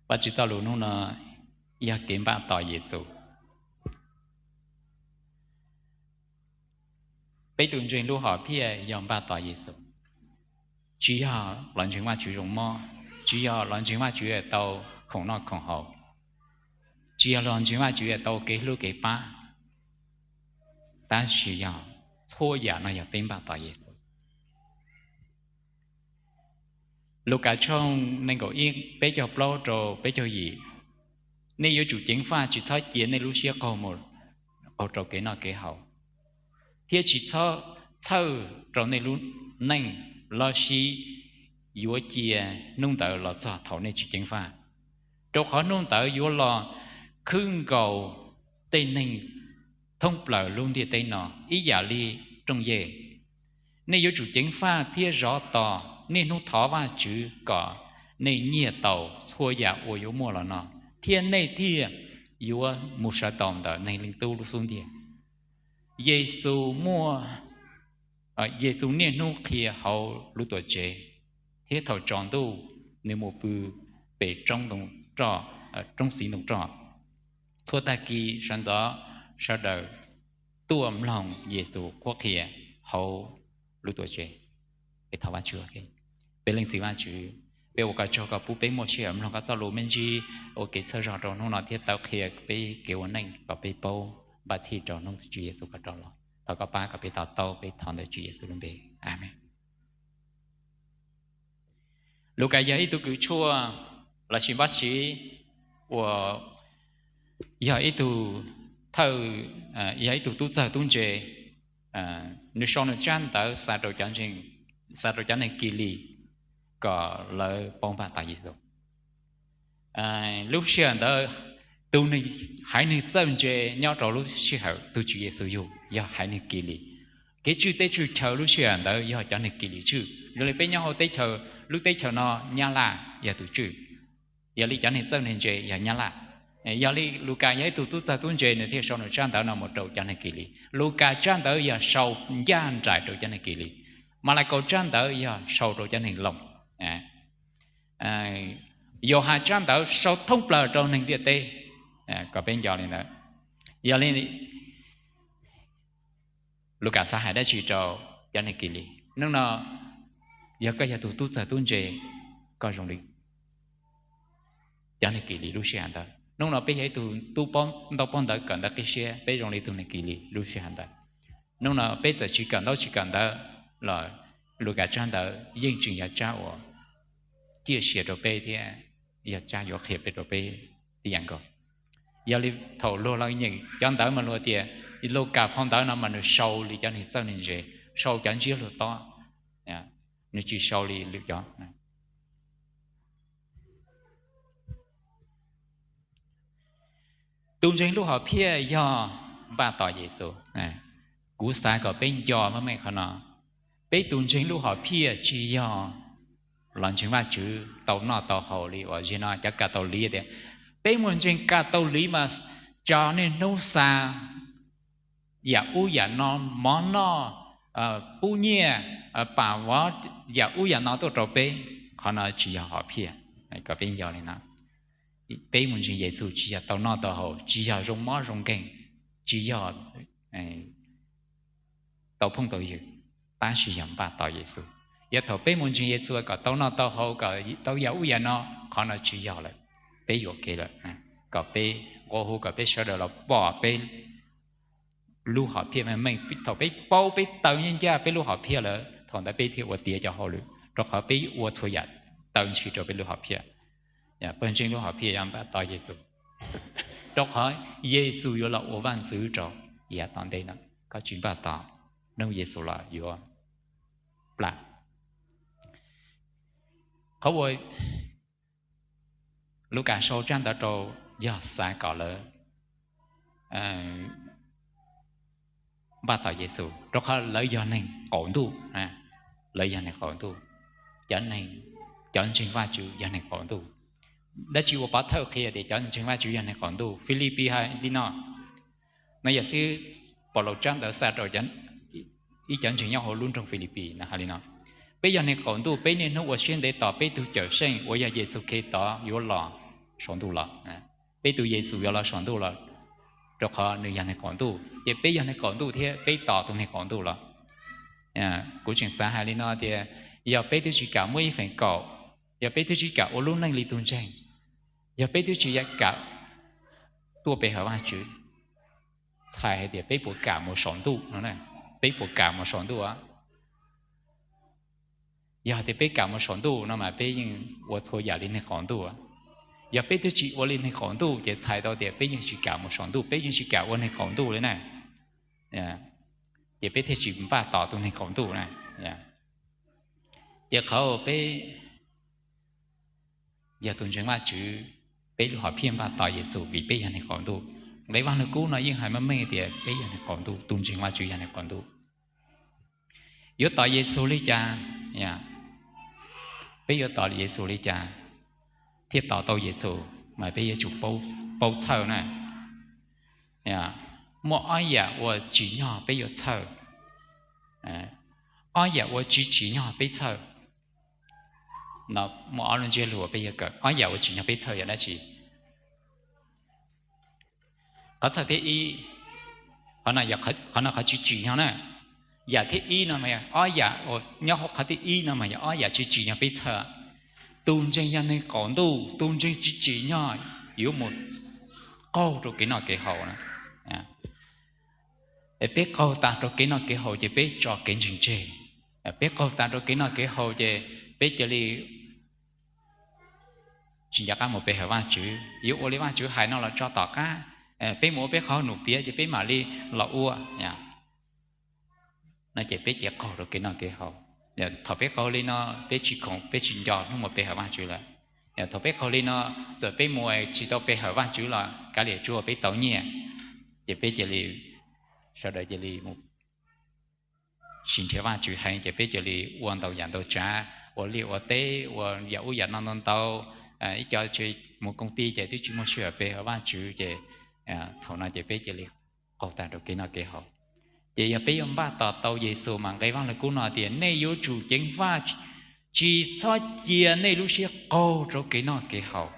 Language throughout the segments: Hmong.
Vajtswv txoj lus hnub no yog kev npaj tos Yexus. Peb tus ntseeg lub hom phiaj yog npaj tos Yexus. Tsis yog los ntseeg Vajtswv zoo mob, tsis yog los ntseeg Vajtswv tau khoom noj khoom haus, tsis yog los ntseeg Vajtswv tau kev hlub kev pab, tab sis yog txhua yam no yog peb npaj tos Yexus. Lukas tshooj nees nkaum ib, peb caug plaub rau peb caug yim. Nej yuav tsum ceev faj, tsis txhob cia nej lub siab qaug mus qaug rau kev noj kev haus, thiab tsis txhob txhawj rau nej lub neej, los sis yuav cia hnub ntawd los txog thaum nej tsis ceev faj. Rau qhov hnub ntawd yuav los khwb nkaus tej neeg thoob plaws lub ntiaj teb no ib yam li rooj yej. Nej yuav tsum ceev faj thiab zov tos niaj hnub thov Vajtswv kom nej nyiaj tau txhua yam uas yuav muaj los no, thiab nej thiaj yuav mus sawv tau ntawm Neeg Leej Tub lub xub ntiag. Yexus muaj, Yexus niaj hnub qhia hauv lub tuam tsev, thiab thaum tsaus ntuj nws mus pw pem roob txiv ntoo roj. Txhua tag kis sawv ntxov sawv daws tuaj mloog Yexus qhuab qhia hauv lub tuam tsev. Peb thov Vajtswv. Peb Leej Txiv Vajtswv, peb ua koj tsaug koj pub peb muaj sij hawm mloog koj txoj lus me ntsis, ua kev txhawb zog rau hnub no thiab tau qhia peb kev ua neej kom peb paub npaj txhij rau hnub Tswv Yexus koj rov los. Thov koj pab kom peb to taub, peb thov ntawm Tswv Yexus lub npe, amees. Lukas yog ib tug kws tshuaj los sis npab siv uas yog ib tug thawj, yog ib tug tub txawg tub ntse. Nws sau nws tsab ntawv xa rau cov neeg Kilis kom lawv paub npaj tos Yexus. Lub sij hawm ntawd tus neeg, haiv neeg txawj ntse nyob rau lub sij hawm tus Tswv Yexus yug yog haiv neeg Kilis. Kev tswj teb tswj chaw lub sij hawm ntawd yog cov neeg Kilis tswj. Yog li peb nyob hauv teb chaws, lub teb chaws no Nyab Laj yog tus tswj. Yog li cov neeg txawj neeg ntse yog Nyab Laj. Yog li Lukas yog ib tug tub txawg tub ntse, nws thiaj sau nws tsab ntawv no mus rau cov neeg Kilis. Lukas tsab ntawv yog sau ncaj nraim rau cov neeg Kilis. Malakaus tsab ntawv yog sau rau cov neeg Loos. Yauhas tsab ntawv sau thoob plaws rau neeg ntiaj teb. Kom peb nco li ntawd. Yog li Lukas xav hais dab tsi rau cov neeg Kilis? Hnub no yog koj yog tus tub txawg tub ntse, koj zoo li cov neeg Kilis lub sij hawm ntawd. Hnub no peb yog ib tug tub ntawv, ntau pab ntawv kawm ntawv qib siab, peb zoo li tus neeg Kilis lub sij hawm ntawd. Hnub no peb txawm tsis kawm ntaub tsis kawm ntawv los Lukas tsab ntawv yeej tseem yog tsab uas ciaj sia rau peb thiab yog tsab yuav qhia peb rau peb tib yam nkaus. Yog li thaum luag los nyeem cov ntawv mas luag tias Lukas phau ntawv no mas nws sau li cov neeg txawj neeg ntse, sau cov ntsiab luag tob, nws tsis sau li lwm cov. Tus ntseeg lub hom phiaj yog npaj tos Yexus. Kuv xav kom peb nco meej meej qhov no. Peb tus ntseeg lub hom phiaj tsis yog los ntseeg Vajtswv tau noj tau haus li uas zim no cov Kav Tau Liv tias, peb mus ntseeg Kav Tau Liv mas tso niaj hnub xa yam ub yam no, mov noj, pub nyiaj, pam vov yam ub yam no tuaj rau peb. Qhov no tsis yog hom phiaj. Kom peb nco li no. Peb mus ntseeg Yexus tsis yog tau noj tau haus, tsis yog zoo mob zoo nkeeg, tsis yog tau phooj tau ywg, tab sis yog npaj tos Yexus. Yog thaum peb mus ntseeg Yexus kom tau noj tau haus, kom tau yam ub yam no, qhov no tsis yog lawm. Peb yuam kev lawm. Kom peb nqua hu kom peb sawv daws los pom peb lub hom phiaj meej meej. Thaum peb paub peb taw ncaj ncaj peb lub hom phiaj lawm, thaum ntawd peb thiaj ua tiav cov hauj lwm, rau qhov peb ua txhua yam taw ntshis rau peb lub hom phiaj. Pawg ntseeg lub hom phiaj yog npaj tos Yexus, rau qhov Yexus yuav los ua vaj ntxwv rau yav tom ntej no. Koj tsis npaj tos, hnub Yexus los yuav plam. Qhov uas Lukas sau tsab ntawv rau yog xav kom lawv npaj tos Yexus, rau qhov lawv yog neeg qaum ntuj. Lawv yog neeg qaum ntuj. Cov ntseeg Vajtswv yog neeg qaum ntuj. Dab tsi ua pov thawj qhia tias cov ntseeg Vajtswv yog neeg qaum ntuj? Filipis hais li no, no yog xib Paulus tsab ntawv xa rau ib cov ntseeg nyob hauv lub nroog Filipis no hais li no: Peb yog neeg qaum ntuj, peb niaj hnub ua siab ntev tos peb tus Cawmseej uas yog Yexus Khetos yuav los. saum ntuj los. Peb tus Yexus yuav los saum ntuj los, rau qhov nws yog neeg qaum ntuj, ces peb yog neeg qaum ntuj thiab peb tos tus neeg qaum ntuj los. Kuv tseem xav hais li no tias, yog peb twb tsis kam muab ib feem kaum, yog peb twb tsis kam ua lub neej li tus ntseeg, yog peb twb tsis kam tuaj pe hawm Vajtswv, txhais hais tias peb puas kam mus saum ntuj no? Peb puas kam mus saum ntuj? Yog tias peb kam mus saum ntuj no mas peb yeej ua txhua yam li neeg qaum ntuj. Yog peb twb tsis ua li neeg qaum ntuj ces txhais tau tias peb yeej tsis kam mus saum ntuj, peb yeej tsis kam ua neeg qaum ntuj li na. Ces peb thiaj tsis npaj tos tus neeg qaum ntuj na. Ces qhov peb yog tus ntseeg Vajtswv, peb lub hom phiaj npaj tos Yexus vim peb yog neeg qaum ntuj. Nqe Vaj Lug Kub no yeej hais meej meej tias peb yog neeg qaum ntuj, tus ntseeg Vajtswv yog neeg qaum ntuj. Yuav tos Yexus li cas? Peb yuav tos Yexus li cas thiaj tos tau Yexus? Mas peb yuav tsum paub txhawj na. Muaj ob yam uas tsim nyog peb yuav txhawj, ob yam uas tsis tsim nyog peb txhawj. Muaj ob lub ntsiab lus peb yuav kawm, ob yam uas tsim nyog peb txhawj yog dab tsi? Qhov txhawj thib ib, qhov no qhov tsis tsim nyog na. Yam thib ib no, ob yam uas nyob hauv qhov thib ib no mas yog ob yam tsis tsim nyog peb txhawj. Tus ntseeg yog neeg qaum ntuj, tus ntseeg tsis tsim nyog yuav mus qaug rau kev noj kev haus. Peb qaug tas rau kev noj kev haus ces peb tso kev ntseeg tseg. Peb qaug tas rau kev noj kev haus ces peb cia li tsis nco qab mus pe hawm Vajtswv, yuav ua li Vajtswv hais no los tso tom qab, peb mus ua peb qhov num piav ces peb mam li los ua no ces peb cia qaug rau kev noj kev haus. Thaum peb qaug li no, peb tsis khoom, peb tsis nco hnub mus pe hawm Vajtswv lawm. Thaum peb qaug li no, txawm peb mus tsis tau pe hawm Vajtswv los kav liam tsuav peb tau nyiaj, ces peb cia li, sawv daws cia li mus sim nrhiav Vajtswv heev ces peb cia li ua ntau yam ntau tsav, ua liaj ua teb, ua yam ub yam no ntau ntau. Ib co mus koom tij ces twb tsis muaj sij hawm pe hawm Vajtswv ces thaum no ces peb cia li qaug tag rau kev noj kev haus. Ces yog peb yuav npaj tos tau Yexus mas nqe Vaj Lug Kub no tias nej yuav tsum ceev faj, tsis txhob cia nej lub siab qaug rau kev noj kev haus.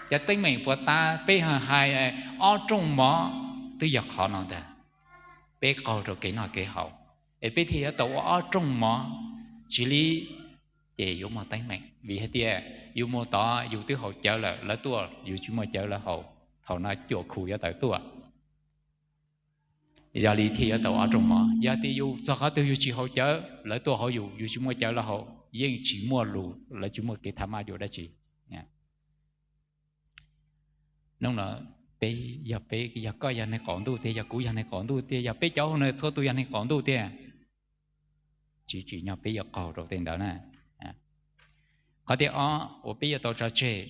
Cov teeb meem puas tas peb hais ob rooj mov twb yog qhov no ntag. Peb qaug rau kev noj kev haus es peb thiaj yuav tau ua ob rooj mov, tsis li ces yuav muaj teeb meem vim hais tias yus mus tod yus twb haus cawv lawm, lawv tuaj yus tsis muaj cawv lawv haus, thaum no cuam khu yuav tawm tuaj. Yog li thiaj yuav tau ob rooj mov. Yog tias yus txog qhov twg yus tsis haus cawv, lawv tuaj hauv yus, yus tsis muaj cawv lawv haus, yeej tsis muaj lus, lawv tsis muaj kev tham maj yuav dab tsi. Hnub no peb, yog peb, yog koj yog neeg qaum ntuj tiag, yog kuv yog neeg qaum ntuj tiag, yog peb cov hauj lwm txhua tus yog neeg qaum ntuj tiag, tsis tsim nyog peb yuav qaug rau tej ntawd na. Qhov thib ob uas peb yuav tau tso tseg,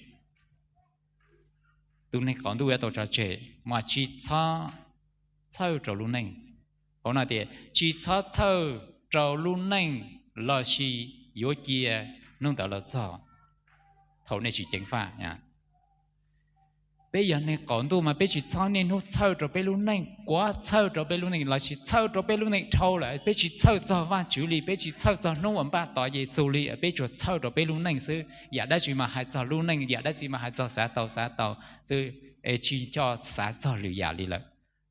tus neeg qaum ntuj yuav tau tso tseg mas tsis txhob txhawj rau lub neej. Qhov no tias tsis txhob txhawj rau lub neej lossis yuav cia hnub ntawd los txog thaum nej tsis ceev faj. Peb yog neeg qaum ntuj mas peb tsis txhob niaj hnub txhawj rau peb lub neej, kuav txhawj rau peb lub neej lossis txhawj rau peb lub neej dhau lawm, peb tsis txhawj txog Vajtswv li, peb tsis txhawj txog hnub uas npaj tos Yexus li, peb tsuas txhawj rau peb lub neej xwb. Yam dab tsi mas hais txog lub neej, yam dab tsi mas hais txog xav tau xav tau xwb, es tsis nco xav txog lwm yam li lawm.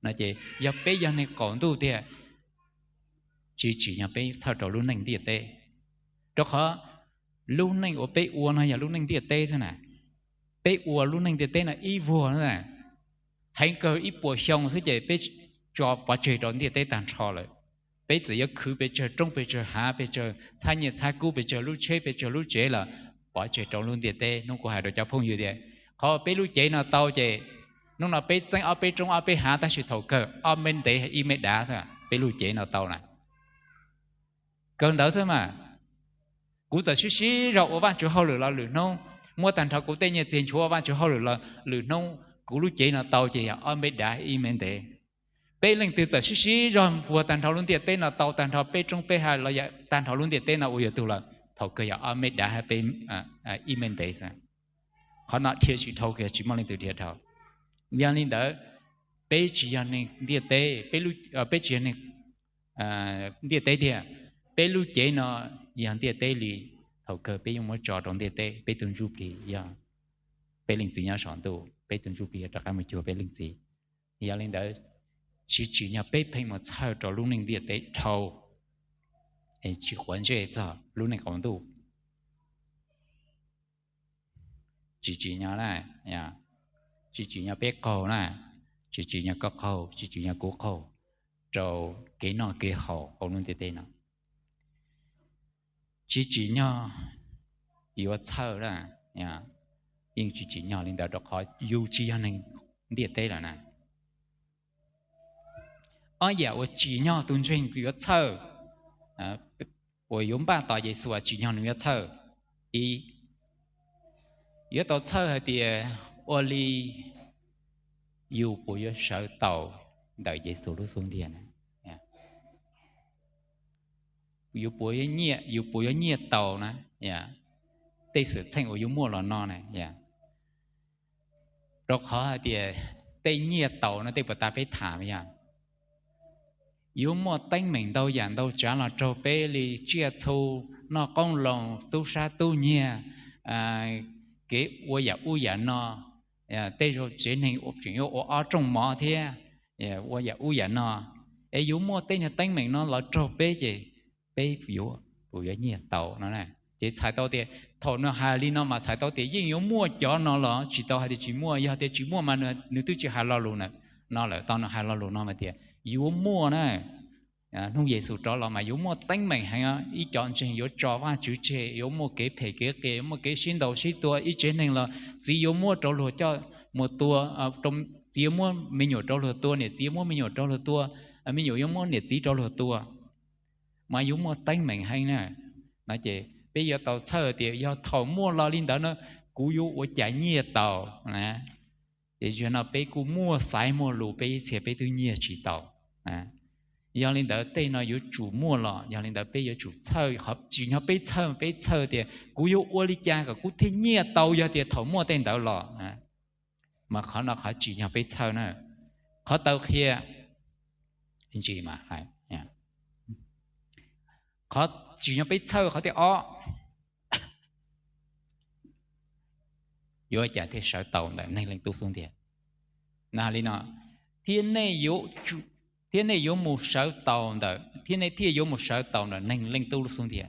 No ces yog peb yog neeg qaum ntuj tiag, tsis tsim nyog peb txhawj rau lub neej ntiaj teb, rau qhov lub neej uas peb ua no yog lub neej ntiaj teb xwb na. Peb ua lub neej ntiaj teb no ib vuag, heev kawg ib puas xyoo xwb ces peb tso pov tseg rau ntiaj teb tag nrho lawm. Peb txawm yuav khwv pes tsawg roob pes tsawg hav, pes tsawg txhab nyiaj txhab kub, pes tsawg lub tsheb pes tsawg lub tsev los pov tseg rau lub ntiaj teb. Hnub kuv hais rau cov phooj ywg tias, qhov peb lub cev no tau ces hnub no peb txeeb ob peb roob ob peb hav, tab sis thaum kawg ob me ntev ib me dav xwb peb lub cev no tau na. Kawg ntawd xwb mas. Kuv txawm sib sib zog ua Vajtswv hauj lwm los lwm hnub, muab tag nrho kuv tej nyiaj txiag nchuav ua Vajtswv hauj lwm los lwm hnub, kuv lub cev no tau ces yog ob me dav ib me ntev. Peb leej twg txawm sib sib zog puag tag nrho lub ntiaj teb no, tau tag nrho peb roob peb hav los yog tag nrho lub ntiaj teb no ua yuav tug los thaum kawg yog ob me dav peb ib me ntev xwb. Qhov no dhia tsis dhau, tsis muaj leej twg dhia dhau. Yog li ntawd, peb tsis yog neeg ntiaj teb, peb tsis yog neeg ntiaj teb tiag. Peb lub cev no yog ntiaj teb li, thaum kawg peb yuav muab tso rau ntiaj teb, peb tus ntsuj plig yog peb Leej Txiv nyob saum ntuj, peb tus Ntsuj Plig yuav rov qab mus cuag peb Leej Txiv. Yog li ntawd, tsis tsim nyog peb pheej mus txhawj rau lub neej ntiaj teb dhau, tsis quav ntsej txog lub neej qaum ntuj. Tsis tsim nyog na, tsis tsim nyog peb qaug na, tsis tsim nyog koj qaug, tsis tsim nyog kuv qaug rau kev noj kev haus hauv lub ntiaj teb no. Tsis tsim nyog yuav txhawj na, yeej tsis tsim nyog li ntawd rau qhov yus tsis yog neeg ntiaj teb lawm na. Ob yam uas tsim nyog tus ntseeg yuav txhawj, uas yuav npaj tos Yexus tsim nyog nws yuav txhawj. Ib, yuav tau txhawj hais tias ua li yus puas yuav sawv tau ntawm Yexus lub xub ntiag na. Yus puas yuav nyiaj, yus puas yuav nyiaj tau na, tej xwm txheej uas yus muaj los no na. Rau qhov hais tias tej nyiaj tau no tej puas tas peb tham yog yuav muaj teeb meem ntau yam ntau tsav los raug peb li tsiaj txhu, noj qoob loo, tub sab tub nyiag, kev ua yam ub yam no, tej zaug tsev neeg tseem yuav ua ob rooj mov thiab, ua yam ub yam no, es yuav muaj tej niag teeb meem no los raug peb ces peb yuav, puas yuav nyiaj tau no. Ces txhais tau tias thaum nws hais li no mas txhais tau tias yeej yuav muaj cov no los tsis tau hais tias tsis muaj. Yog tias tsis muaj mas nws twb tsis hais lo lus no lawm, tau nws hais lo lus no mas tias yuav muaj na. Hnub Yexus rov los mas yuav muaj teeb meem heev, ib cov ntseeg yuav tso Vajtswv tseg, yuav muaj kev phem kev qias, yuav muaj kev sib ntaus sib tua, ib tsev neeg los txiv yuav muab rau luag coj mus tua, txiv yuav muab me nyuam rau luag tua, niam txiv yuav muab me nyuam rau luag tua, me nyuam yuav muab niam txiv rau luag tua, mas yuav muaj teeb meem heev na. No ces peb yuav tau txhawj tias yog thaum muaj los li ntawd no, kuv yuav ua cas nyiaj tau? Ces zaum no peb kuj muaj xaiv muaj lus, peb ib txhia peb twb nyiag tsis tau. Yog li ntawd tej no yuav tsum muaj los, yog li ntawd peb yuav tsum txhawj, tsim nyog peb txhawj, peb txhawj tias kuv yuav ua li cas kom kuv thiaj nyiaj tau yog tias thaum muaj tej ntawd los. Mas qhov no qhov tsim nyog peb txhawj na. Qhov taw qhia, ntsis mas hais, qhov tsim nyog peb txhawj qhov thib ob, yuav ua cas thiaj sawv tau ntawm Neeg Leej Tub xub ntiag? Li no, thiab nej yuav mus sawv tau ntawm, thiab nej thiaj yuav mus sawv tau ntawm Neeg Leej Tub lub xub ntiag.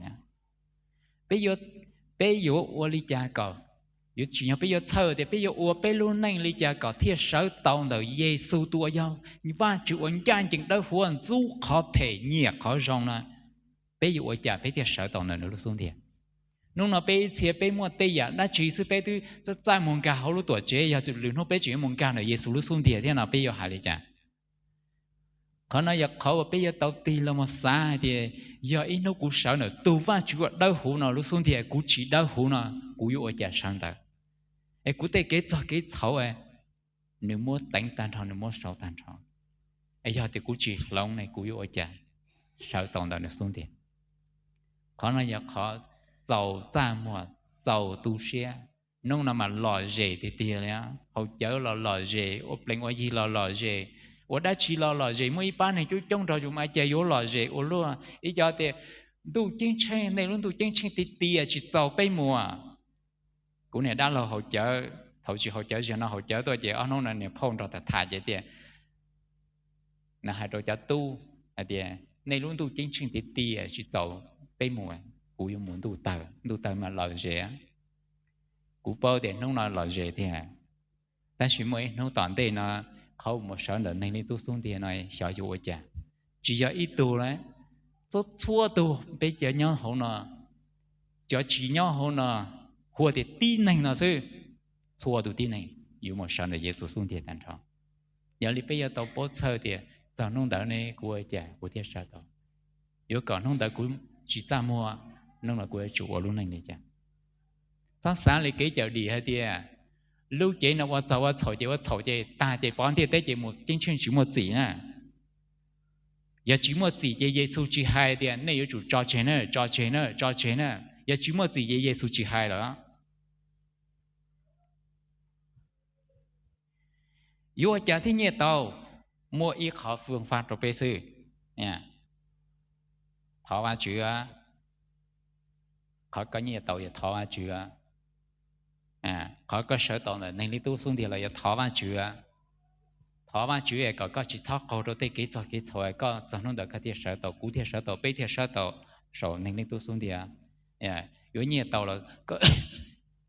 Peb yuav ua li cas kom, yuav tsim nyog peb yuav txhawj tias peb yuav ua peb lub neej li cas kom thiaj sawv tau ntawm Yexus tus uas yog Vajtswv uas ncaj ncees dawb huv ntxub qhov phem nyiam qhov zoo no. Peb yuav ua cas peb thiaj sawv tau ntawm nws lub xub ntiag? Hnub no peb ib txhia peb muaj tej yam dab tsi xwb peb twb txaj txaj muag nkag hauv lub tuam tsev, yog lwm hnub peb tseem yuav mus nkag ntawm Yexus lub xub ntiag thiab no peb yuav hais li cas? Qhov no yog qhov uas peb yuav tau tig los mus xav hais tias yog ib hnub kuv sawv ntawm tus Vajtswv uas dawb huv no lub xub ntiag, kuv tsis dawb huv no, kuv yuav ua cas sawv ntawd? Es kuv tej kev txog kev txhaum, nws muab teev tag nrho, nws muab sau tag nrho. Es yog tias kuv tsis hloov ne kuv yuav ua cas sawv tau ntawm nws xub ntiag? Qhov no yog qhov txaus txaj muag, txaus tu siab. Hnub no mas lom zem tiag tiag li, haus cawv los lom zem, ua plees ua yig los lom zem, ua dab tsi los lom zem. Muaj ib pab neeg coob coob nrog yus mas cas yuav lom zem ua luaj. Ib co tias, Ntuj Ceeb Tsheej, nej lub ntuj ceeb tsheej tiag tiag tsis txaus peb mus. Kuv niag dab laug haus cawv, thaum tsis haus cawv, zaum no haus cawv tuaj ces ob hnub no niag phauj nrog tham tham ces tias, nws hais rau cov tub hais tias, Nej lub ntuj ceeb tsheej tiag tiag tsis txaus peb mus, kuv yuav mus ntuj tawg, ntuj tawg mas lom zem. Kuv paub tias hnub no lom zem tiag, tab sis muaj ib hnub tom ntej no qhov uas mus sawv ntawm Neeg Leej Tub xub ntiag no xyov yuav ua cas. Tsis yog ib tug lawm, txhua txhua tus peb cov nyob hauv no, cov tsis nyob hauv no, hu tias tib neeg no xwb, txhua tus tib neeg yuav mus sawv ntawm Yexus xub ntiag tag nrho. Yog li peb yuav tau paub txhawj tias txog hnub ntawd ne kuv ua cas kuv thiaj sawv tau? Yuav kom hnub ntawd kuv tsis txaj muag, hnub no kuv yuav tsum ua lub neej li cas? Txhob xav li kev cawm dim hais tias lub cev no ua txog ua txhaum ces ua txhaum ces tag ces pov ntiaj teb ces mus ceeb tsheej tsis muaj txim na. Yog tsis muaj txim ces Yexus tsis hais tias nej yuav tsum tso tseg na, tso tseg na, tso tseg na. Yog tsis muaj txim ces Yexus tsis hais lawm. Yuav ua cas thiaj nyiaj tau? Muaj ib qhov fwj fab rau peb xwb. Thov Vajtswv, qhov koj nyiaj tau yog thov Vajtswv. Qhov koj sawv tau ntawm neeg li tub xub ntiag los yog thov Vajtswv, thov Vajtswv kom koj tsis txhob qaug rau tej kev txog kev txhaum, koj txog hnub ntawd koj thiaj sawv tau, kuv thiaj sawv tau, peb thiaj sawv tau saum neeg li tub xub ntiag. Yuav nyiaj tau los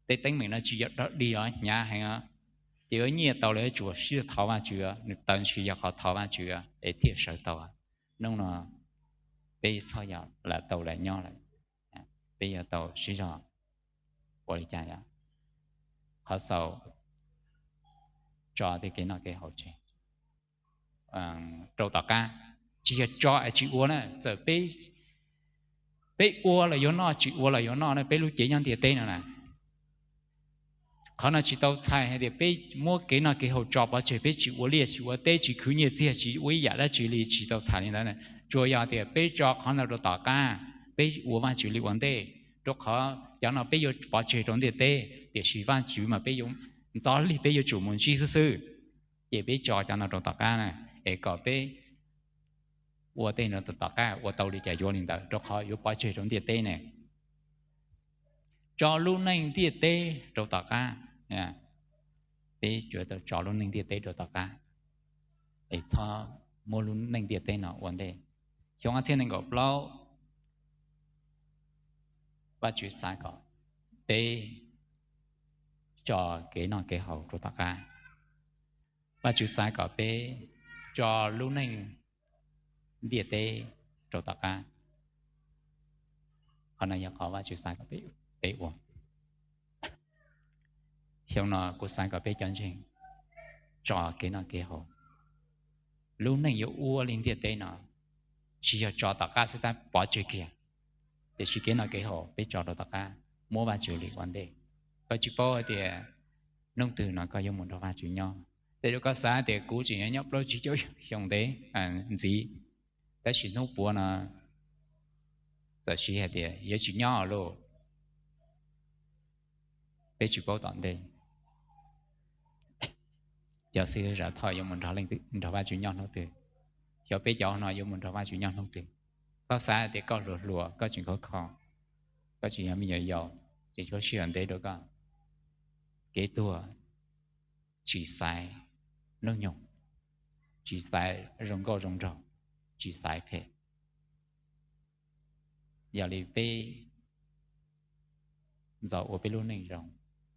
tej teeb meem no tsis yog dog dig os, hnyav heev os. Ces yuav nyiaj tau los yuav tsum sib thov Vajtswv, nws tawv ntshis yog qhov thov Vajtswv es thiaj sawv tau. Hnub no peb txhob yog lam tau lam nyob lawm, peb yuav tau sib zog ua li cas yom, qhov xaus, tso tej kev noj kev haus tseg rau tom qab. Tsis yog tso es tsis ua na, txawm peb ua los yuav noj, tsis ua los yuav noj na, peb lub cev nyob ntiaj teb no na. Qhov no tsis tau txhais hais tias peb muab kev noj kev haus tso pov tseg, peb tsis ua liaj tsis ua teb, tsis khwv nyiaj txiag, tsis ua ib yam dab tsi li, tsis tau txhais li ntawd na. Tsuas yog tias peb tso qhov no rau tom qab, peb ua Vajtswv li ua ntej, rau qhov cov no peb yuav pov tseg rau ntiaj teb, tiam sis Vajtswv mas peb yuav, ntxov lig peb yuav tsum mus ntsib xwb xwb. Ces peb tso cov no rau tom qab na, es kom peb ua tej no rau tom qab, ua tau li cas yuav li ntawd, rau qhov yuav pov tseg rau ntiaj teb ne. Tso lub neej ntiaj teb rau tom qab. Peb yuav tau tso lub neej ntiaj teb rau tom qab, es txhob muab lub neej ntiaj teb no ua ntej. Xyoo ob txhiab nees nkaum plaub, Vajtswv xav kom peb tso kev noj kev haus rau tom qab. Vajtswv xav kom peb tso lub neej ntiaj teb rau tom qab. Qhov no yog qhov Vajtswv xav kom peb ua. Xyoo no kuv xav kom peb cov ntseeg tso kev noj kev haus. Lub neej yuav ua li ntiaj teb no, tsis yog tso tom qab xwb tab pov tseg kiag, tiam sis kev noj kev haus peb tso rau tom qab, muab Vajtswv li ua ntej. Koj tsis paub hais tias hnub twg no koj yuav mus nrog Vajtswv nyob. Tej zaum koj xav tias kuv tseem yuav nyob plaub tsib caug xyoo ntev ntxiv, tab sis hnub puav no txawm siv hais tias yuav tsis nyob lauj. Peb tsis paub tom ntej cov xib hwb Zam Thoj yuav mus nrog Vajtswv nyob hnub twg, xyov peb cov no yuav mus nrog Vajtswv nyob hnub twg. Koj xav tias koj hluas hluas, koj tseem khov kho, koj tseem yog me nyuam yaus, ces tsuav sij hawm ntev rau koj. Kev tuag tsis xaiv hnub nyoog, tsis xaiv zoo nkauj zoo nraug, tsis xaiv phem. Yog li peb ntxov ua peb lub neej zoo,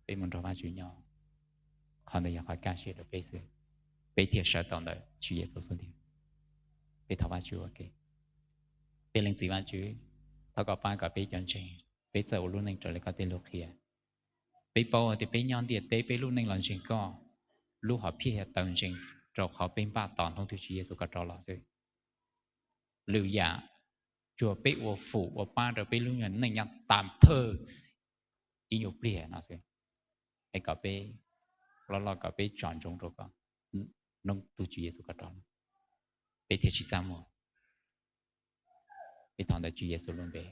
peb mus nrog Vajtswv nyob, qhov ntawd yog qhov kaj siab rau peb xwb, peb thiaj sawv tau ntawm Tswv Yexus xub ntiag. Peb thov Vajtswv ua ke. Peb Leej Txiv Vajtswv, thov koj pab kom peb cov ntseeg, peb txawj ua lub neej raws li koj tej lus qhia. Peb paub tias peb nyob ntiaj teb peb lub neej los ntseeg koj, lub hom phiaj yog tawv ntsees, rau qhov peb npaj tos hnub twg Tswv Yexus kom rov los xwb. Lwm yam tsuas peb ua fum ua pab rau peb lub neej nyob tam thawj ib nyuag pliag no xwb, es kom peb loj loj kom peb tsom ntsoov rau koj, hnub twg Tswv Yexus kom rov los, peb thiaj tsis txaj muag. Peb thov ntawm Tswv Yexus lub npe,